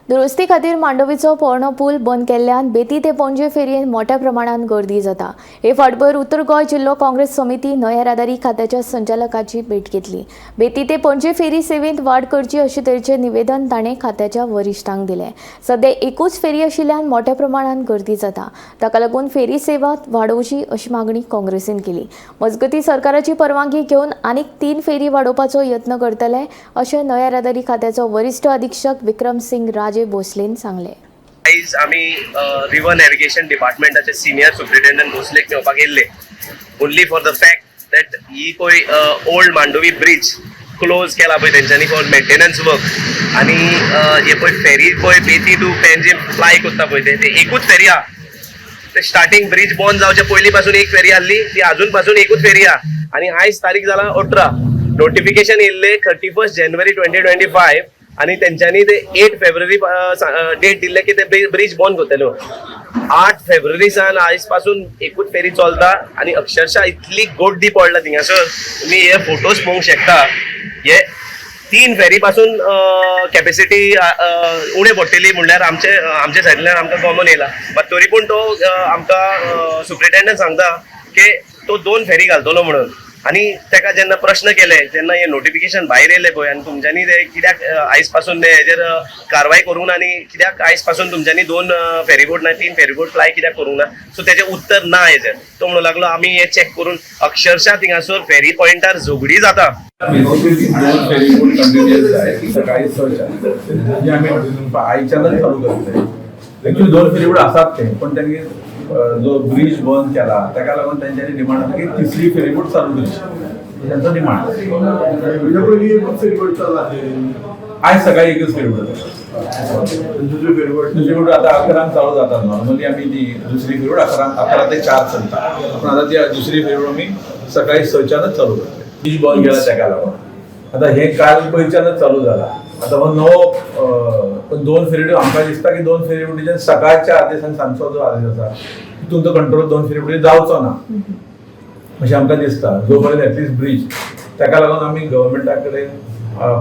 दुरुस्ती खातीर मांडवीचो पोरणो पूल बंद केल्ल्यान बेती ते पणजे फेरयेन मोठ्या प्रमाणात गर्दी जाता. हे फाटभर उत्तर गोंय जिल्लो काँग्रेस समिती न्हंय येरादारी खात्याच्या संचालकाची भेट घेतली. बेती ते पणजे फेरी सेवेंत वाड करची अशे तरेचें निवेदन ताणें खात्याच्या वरिश्ठांक दिलें. सध्या एकूच फेरी आशिल्ल्यान मोठ्या प्रमाणात गर्दी जाता. ताका लागून फेरी सेवा वाडोवची अशी मागणी काँग्रेसीन केली. मजगतीं, सरकाराची परवानगी घेवन आनीक 3 फेरी वाडोवपाचो यत्न करतले अशें न्हंय येरादारी खात्याचो वरिश्ठ अधीक्षक विक्रम सिंग राजे भोसलेन सांगलें. आयज आमी रिवर नॅव्हिगेशन डिपार्टमेंटाचे सिनियर सुप्रिटेंडंट भोसलेक मेळपाक येयल्ले, only for the fact that ही पळय ओल्ड मांडवी ब्रिज क्लोज केला पळय तेंच्यांनी फॉर मेंटेनन्स वर्क आनी हे पळय फेरी पळय बेती टू पेंजीम प्लाय करता पळय ते ते एकूच फेरी आहा. ते स्टार्टींग ब्रिज बंद जावचे पयलीं पासून एक फेरी आहली, ती अजून पासून एकूच फेरी आहा आनी आयज तारीख जाला 18. नोटिफिकेशन येयल्ले 31 January 2025 आनी तेंच्यांनी ते 8 फेब्रुवारी डेट दिल्ले की ते ब्रिज बंद करतले म्हणून. 8 फेब्रुवारी सावन आयज पासून एकूच फेरी चलता आनी अक्षरशः इतली गोड्डी पडला थिंगासर. तुमी हे फोटोज पळोवंक शकता. हे 3 फेरी पासून कॅपेसिटी उणे पडटली म्हणल्यार आमचे आमच्या सायडींतल्यान आमकां कॉमन येयला. बट तरी पूण तो आमकां सुप्रिटेंडंट सांगता की तो 2 फेरी घालतलो म्हणून. आनी ताका जेन्ना प्रश्न केले, जेन्ना हे नोटिफिकेशन भायर येयलें पळय आनी तुमच्यांनी ते कित्याक आयज पासून ते हेजेर कारवाय करूंक ना आनी कित्याक आयज पासून तुमच्यांनी 2 फेरीबोट ना 3 फेरीबोट प्लाय कित्याक करूंक ना, सो तेजें उत्तर ना हेजेर. तो म्हणूंक लागलो आमी हे चॅक करून. अक्षरशः थिंगासर फेरी पॉयंटार झगडी जाता. बेसिकली 2 फेरीबोट कंटिन्युअस जाय सकाळी 6च्या, म्हणजे आमी आयच्यानच चालू करतले. एक्चुअली 2 फेरीबोट आसात ते, पण त्यांनी जो ब्रिज बंद केला ताका लागून तेंच्यांनी डिमांड आसा की तिसरी फेरीबोट चालू करची, त्यांचा डिमांड. म्हणजे पयलीं एकूच फेरीबोट चालू आसलेली? आयज सकाळी एकच फेरीबोट आसा. दुसरी फेरीबोट? दुसरी बोट आता 11क चालू जाता. नॉर्मली आमी ती दुसरी फेरीबोट 11, 11 ते 4 चलता, पण आता ती दुसरी फेरीबोट आमी सकाळी 6च्यानच चालू करतले. ब्रिज बंद केला ताका लागून आता हे काल पयच्यानच चालू जाला. आता हो नवो पण 2 फेरीबोट आमकां दिसता की 2 फेरीबोटीच्यान सकाळच्या आदेश आनी सांजचो जो आदेश आसा तितून तो कंट्रोल 2 फेरीबोटी जावचो ना अशें आमकां दिसता, जो पर्यंत एटलिस्ट ब्रीज. ताका लागून आमी गव्हर्मेंटा कडेन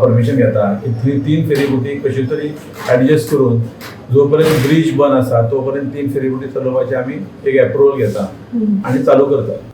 परमिशन घेता की 3 फेरीबोटी कशी तरी एडजस्ट करून जो पर्यंत ब्रीज बंद आसा तो पर्यंत 3 फेरीबोटी चलोवपाची आमी एक एप्रुवल घेता आनी चालू करता.